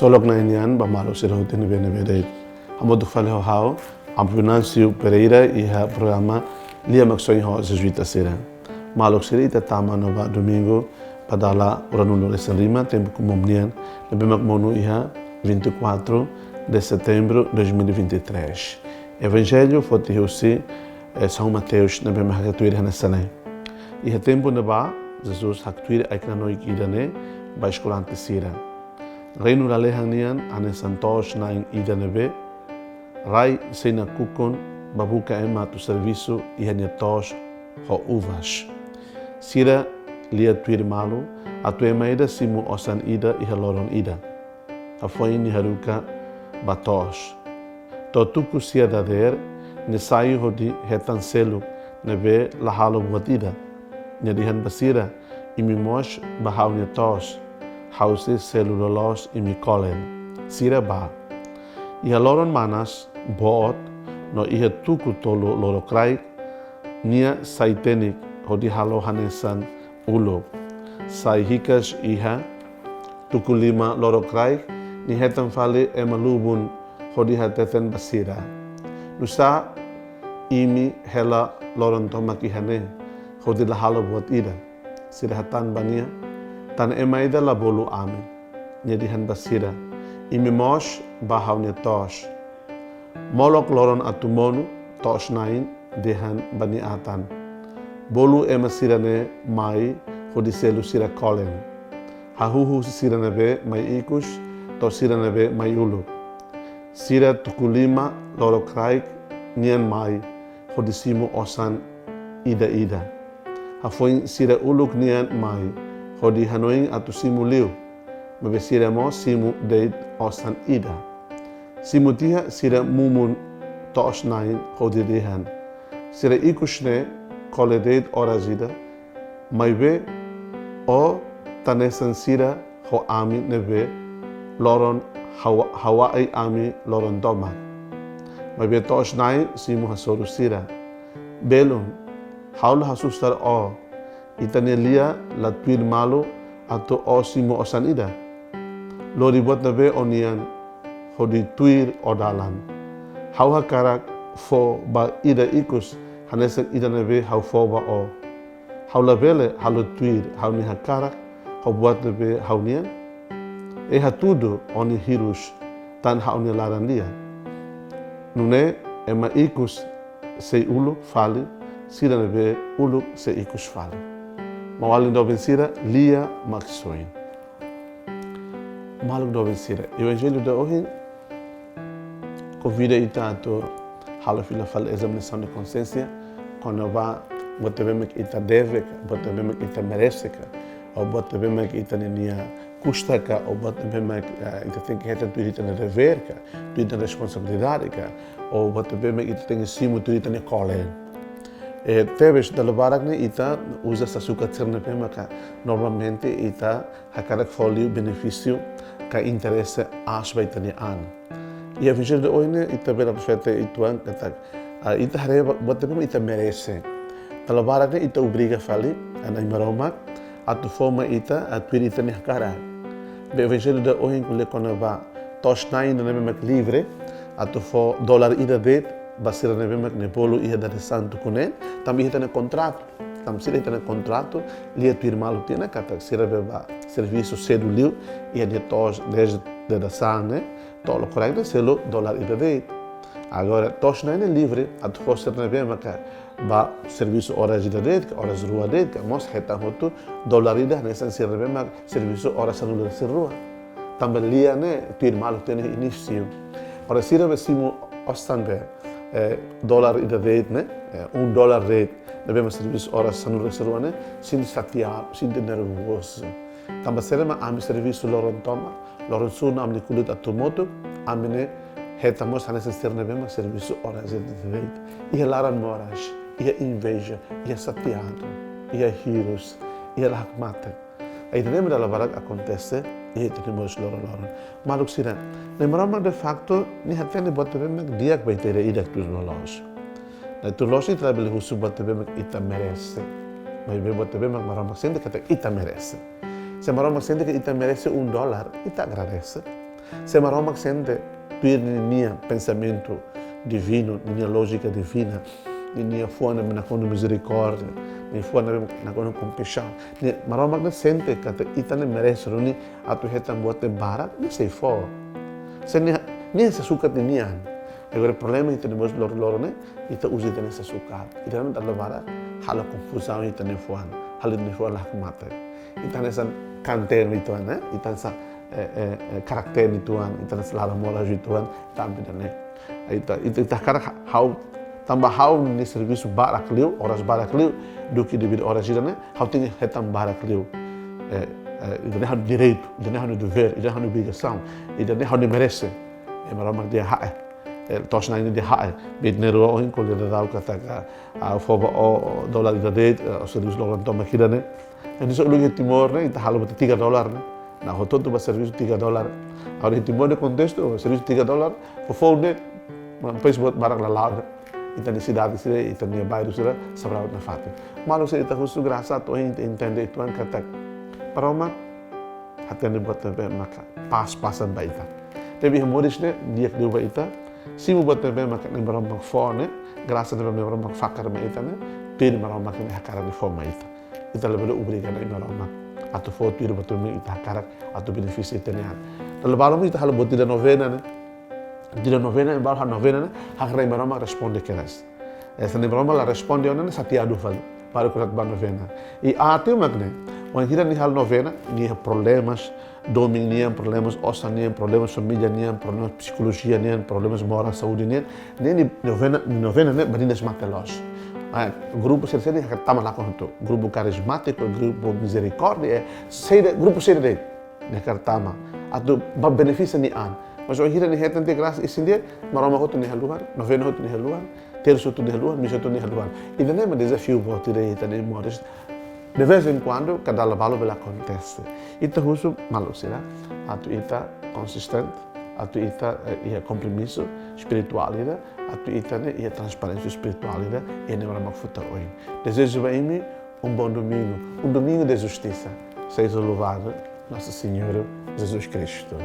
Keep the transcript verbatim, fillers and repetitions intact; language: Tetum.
Ksolok Na'i nian ba maluk sira hotu ne'ebé-ne'ebé de'it. Hamutuk fali ho ha'u, Amu Venâncio Pereira, iha programa Lia Maksoin ho Jesuita sira. Maluk sira, ita tama ona ba domingu, ba dala ruanulu-resin-lima, tempu komún nian, ne'ebé mak monu iha vinte e quatro de setembro de dois mil e vinte e três. Evanjellu foti husi, eh, São Mateus, ne'ebé mak haktuir hanesan ne'e. Iha tempu ne'ebá, Jesus haktuir ai-knanoik ida-ne'e ba eskolante sira. Reinu lalehan nian hanesan to'os-na'in ida ne'ebé rai sei nakukun ba buka ema atu servisu iha nia to'os ho uvas. Sira lia tuir malu atu ema ida simu osan ida iha loron ida. Hafoin nia haruka ba to'os. To'o tuku sia dadeer, nia sai hodi hetan seluk ne'ebé la halo buat ida. Nia dehan ba sira, imi mós ba ha'u-nia to'os, ha'u sei selu loloos imi kolen. Sira bá. Iha loron manas, boot, no iha tuku tolu lorokraik, nia sai tenik hodi halo hanesan uluk. Sai hikas iha tuku lima lorokraik, nia hetan fali ema lubun hodi hateten ba sira. Nusá imi hela loron tomak iha ne'e, hodi la halo buat ida? Sira hatán ba nia, tan ema ida la bolu ami. Nia dehan ba sira, imi mós ba ha'u-nia to'os. Molok loron atu monu, to'os-na'in dehan ba nia atan, bolu ema sira-ne'e mai hodi selu sira kolen. Hahú husi sira ne'ebé mai ikus, to'o sira ne'ebé mai uluk. Sira tuku lima lorokraik nian mai hodi simu osan ida-ida. Hafoin sira uluk nian mai hodi hanoin atu simu liu, maibé sira mós simu de'it osan ida. Simu tiha sira mumun to'os-na'in hodi dehan, sira ikus ne'e kole de'it oras ida, maibé ó tanesan sira ho ami ne'ebé loron hawa-, hawa'i ami loron tomak. Maibé to'os-na'in simu hasoru sira, belun, ha'u la hasusar ó, ita-nia lia la tuir malu atu ó simu osan ida. Lori buat ne'ebé ó-nian hodi tuir ó dalan. Ha'u hakarak fó ba ida ikus hanesan ida ne'ebé ha'u fó ba ó. Ha'u labele halo tuir ha'u-nia hakarak ho buat ne'ebé ha'u-nian? Ei hatudu ó-nia hirus tan ha'u-nia laran lia. Nune'e ema ikus sei uluk fali, sira ne'ebé uluk sei ikus fali. Maluk doben sira, Lia Maksoin. Maluk doben sira, Evanjellu ida ohin konvida ita atu halo fila fali examinação de consciência, kona-ba buat ne'ebé mak ita deve ka, buat ne'ebé mak ita merese ka, ou buat ne'ebé mak ita-nia kusta ka, ou buat ne'ebé mak, eh, ita tenke hetan tuir ita-nia devér ka, tuir ita-nia responsabilidade ka, ou buat ne'ebé mak ita tenke simu tuir ita-nia kolen. Eh, tebes dala barak ne'e ita uza sasukat sira ne'ebé maka normalmente ita hakarak fó liu benefísiu ka interese aas ba ita-nia an. Iha Evanjellu ida ohin ne'e ita bele reflete uitoan katak, ah, ita haree ba-, buat ne'ebé mak ita merese. Dala barak ne'e ita obriga fali Na'i Maromak atu fó mai ita, ah, tuir ita-nia hakarak. Be Evanjellu ida ohin ko'alia kona-ba to'os-na'in ne'ebé mak livre, atu fó dolar ida de'it ba sira ne'ebé mak nia bolu iha dadeer-saan tuku neen, tanba iha ita-nia kontratu. Tanba sira iha ita-nia kontratu, lia tuir malu tiha ona katak sira ne'ebé bá servisu sedu liu, iha nia to'os dezde dadeer-saan ne'e, to'o lorokraik ne'e selu dolar ida de'it. Agora, to'os-na'in ne'e livre, atu fó sira ne'ebé maka bá servisu oras ida de'it ka, oras rua de'it ka, mós hetan hotu dolar ida hanesan sira ne'ebé mak servisu oras sanulu-resin-rua. Tanba lia ne'e tuir malu tiha ona iha inísiu. Ora sira ne'ebé simu osan be, eh, dolar ida de'it ne'e, eh, um dólar de'it, ne'ebé mak servisu oras sanulu-resin-rua ne'e, sente xateadu, sente nervozu. Tanba saida mak ami servisu loron tomak, loron sunu ami-nia kulit atu motuk, ami ne'e hetan mós hanesan sira ne'ebé mak servisu oras ida de'it. Iha laran moras, iha inveja, iha xateadu, iha hirus, iha la hakmatek. Ida-ne'e mak dala barak akontese iha ita-nia moris loron-loron. Maluk sira, Na'i Maromak de facto nia hatene buat ne'ebé mak di'ak ba ita ida-idak tuir loloos. Ne'e tuir loloos ita labele husu buat ne'ebé mak ita merese. Maibé buat ne'ebé mak Maromak sente katak ita merese. Se Maromak sente katak ita merese um dólar, ita agradese. Se Maromak sente tuir ninia pensamentu divinu, ninia lójika divina, ninia fuan ne'ebé nakonu mizerikórdia, ninia fuan ne'ebé nakonu kompaixaun, ne'e Maromak ne'e sente katak ita ne'e merese duni atu hetan buat ne'e barak, nia sei fó. Se nia, nia sei sukat ninia an. Agora problema ita ne'e mós loron-loron ne'e, ita uza ita ne'e sei sukat. Ita ne'e dala barak halo konfuzaun ita ne'e fuan, halo ita ne'e fuan la hakmatek. Ita hanesan kanter uitoan, eh? Ita hanesan, eh, eh, eh, karakter uitoan, ita hanesan laran moras uitoan, tanba ida-ne'e. Ita, ita, ita hakarak ha-, ha'u, tanba ha'u-nia servisu barak liu, oras barak liu, duké devidu oras ida-ne'e, ha'u tenke hetan barak liu. Eh, eh, ida-ne'e ha'u-nia direitu, ida-ne'e ha'u-nia devér, ida-ne'e ha'u-nia obrigasaun, ida-ne'e ha'u-nia merese. Eh, Maromak dehan ha'e. Eh, to'os na'in dehan ha'e. Bit neru ohin ko'alia daudaun katak, ah, fó ba ó, ó dolar ida de'it, eh, ó servisu loron tomak ida-ne'e. Entaun se uluk iha Timor ne'e, ita halo buat tiga dolar ne'e. Ne'e hotu-hotu ba servisu tiga dolar. Agora iha Timor nia kontestu, servisu tiga dolar, foufoun ne'e, ma, pes buat barak la la'o. Ita-nia sidade sira, ita-nia bairru sira, sabraut nafatin. Maluk sira, ita husu grasa atu ita entende uitoan katak Maromak hatene buat ne'ebé maka pas-pasan ba ita. Tanba iha moris ne'e di'ak liu ba ita. Simu buat ne'ebé maka Maromak fó ne'e, grasa ne'ebé Maromak fakar mai ita ne'e, tuir Maromak nia hakarak nia fó mai ita. Ita labele obriga Maromak atu fó tuir buat ne'ebé ita hakarak atu benefisia ita-nia an. Dala balu mós ita halo buat ida novena ne'e. Ida novena, balu halo novena ne'e, hakarak Maromak responde kedas. Eh, se Maromak la responde ona ne'e, satiadu fali. Balu kurat ba novena. I até mak ne'e, wainhira nia halo novena, nia iha problemas, domin nian, problemas osan nian, problemas família nian, problemas psikolojia nian, problemas moral saúde nian, ne'e nia novena, novena ne'e badinas mate loos. Ah, grupu sira-sira nia hakarak tama lakon hotu. Grupu karizmátiku, grupu mizerikórdia, eh, saida, grupu saida de'it nia hakarak tama. Atu ba benefisia nia an. Mas wainhira nia hetan tiha grasa isin-di'ak, Maromak hotu nia haluha, novena hotu nia haluha, tersu hotu nia haluha, misa hotu nia haluha. Ida-ne'e mak dezafiu boot ida iha ita-nia moris. De vez em quando, ka dala balu bele akontese. Ita husu maluk sira, atu ita konsistente, atu ita, eh, iha kompromisu espirituál ida, atu ita ne'e iha transparénsia espirituál ida, iha ne'ebé Maromak fó tan oin. Dezeju ba imi um bom domingo, um domingo de justiça. Seja louvado Nosso Senhor Jesus Cristo.